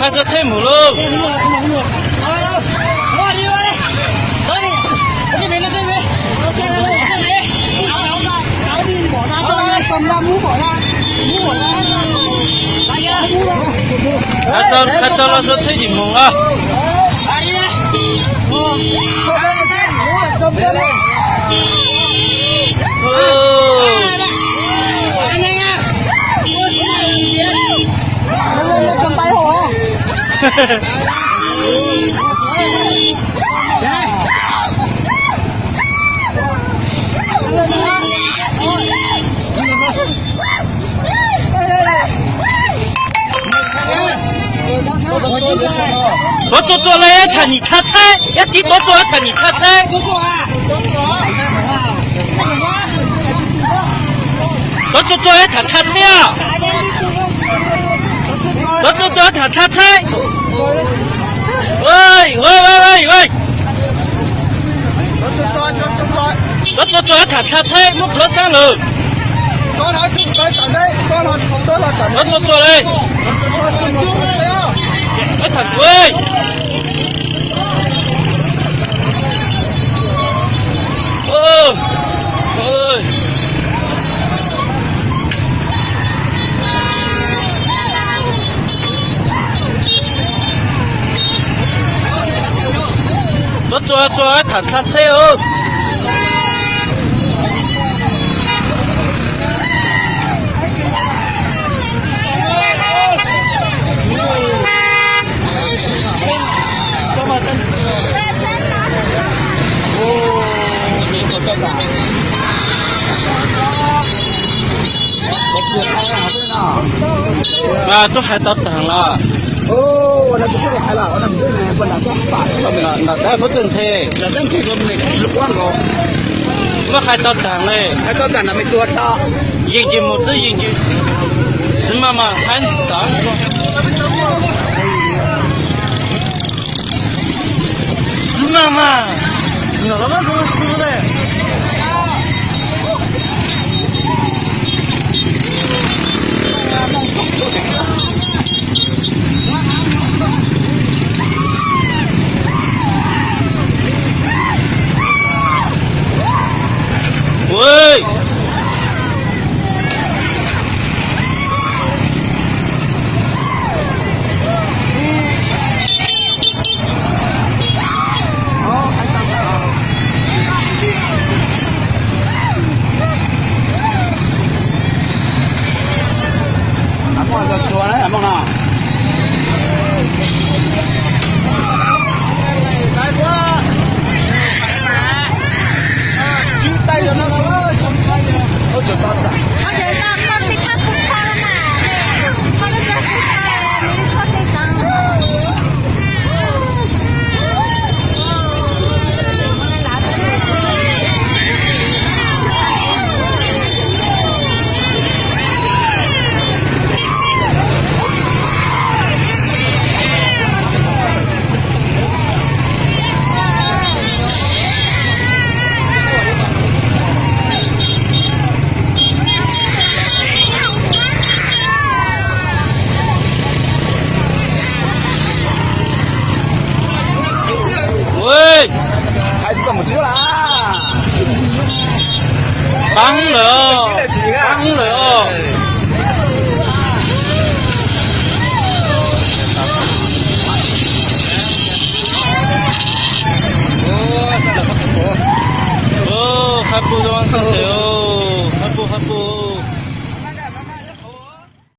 Hais txog tsheb mus lauj. Hais txog, hais txog los txog tsheb yim mus os. Tuav txuas txuas le, tham nyim thaj tsheb, ib tib tuav txuas tham nyim thaj tsheb. Tuav txuas txuas tham thaj tsheb. Tuav txuas txuas tham thaj tsheb. Tuav txuas txuas tham thaj tsheb, muab pluav xeeb lawm. Tuav txuas txuas le. Tham tus. Tuav txuas txuas tham thaj tsheb os. Twb hais tau taag lawm. Ntawm tab muab txawj nthe. Muab hais tau taag le. Yeej tsis mus xwb, yeej tsis, tsis maj mas hais ntawd. Tsis maj mas, nyuam los muab kuv xwb le. Pab lawm os, pab lawm os. Qab pug zoo xwb os, qab pug, qab pug.